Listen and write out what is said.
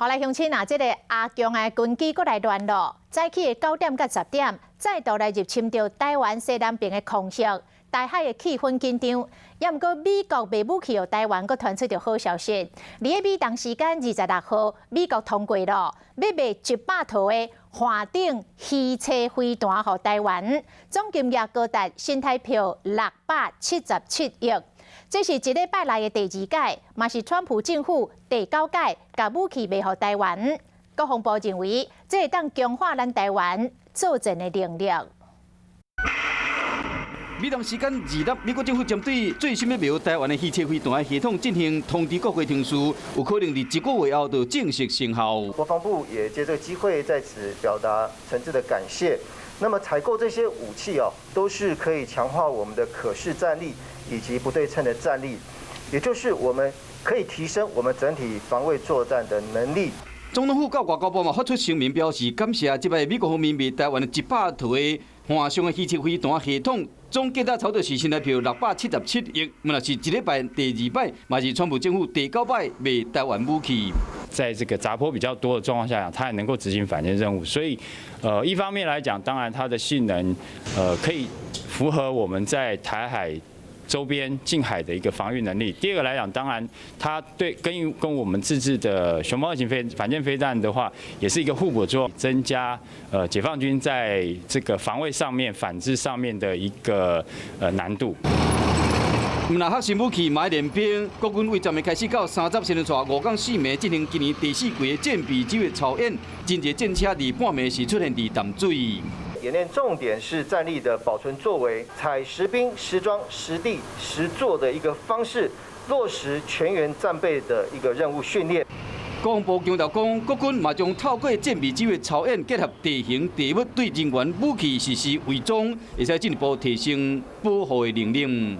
好來，鄉親啊，這個阿共的軍機閣來亂囉，早起的9點到10點，再度來入侵著臺灣西南邊的空域，台海的氣氛緊張。也毋過美國賣武器予臺灣，閣傳出著好消息。佇咧美東時間26號，美國通過囉，欲賣100套的帆頂魚叉飛彈予臺灣，總金額高達新台票677億。這是一禮拜內的第二擺，嘛是川普政府第九擺共武器賣予臺灣。國防部認為，這會當強化咱臺灣作戰的能力。美東時間二日，美國政府針對最新欲賣予臺灣的魚叉飛彈系統進行通知國會程序，有可能佇一個月後就正式生效。國防部也借這個機會在此表達誠摯的感謝。那麼採購這些武器哦，都是可以強化我們的可視戰力以及不對稱的戰力，也就是我們可以提升我們整體防衛作戰的能力。總統府佮外交部嘛發出聲明表示，感謝這擺美國方面賣臺灣的100套的帆上的魚叉飛彈系統，總價值差不多是新台票677億。嘛是一禮拜第二擺，嘛是川普政府第九擺賣臺灣武器。在這個雜波比較多的狀況下，它還能夠執行反艦任務，所以，一方面來講，當然它的性能，可以符合我們在台海周邊近海的一個防禦能力。第二個來講，當然它對跟我們自製的熊貓二型反艦飛彈的話，也是一個互補作用，增加解放軍在這個防衛上面、反制上面的一個難度。毋但核心武器嘛愛練兵，國軍為10月開始到30，先帶五仝四暝進行今年第四季的戰備指揮操演，真濟戰車佇半暝時出現佇淡水。演練重點是戰力的保存作為，採實兵實裝實地實作的一個方式，落實全員戰備的一個任務訓練。國防部強調講，國軍嘛將透過戰備指揮操演，結合地形地物對人員武器實施偽裝，會使進一步提升保護的能力。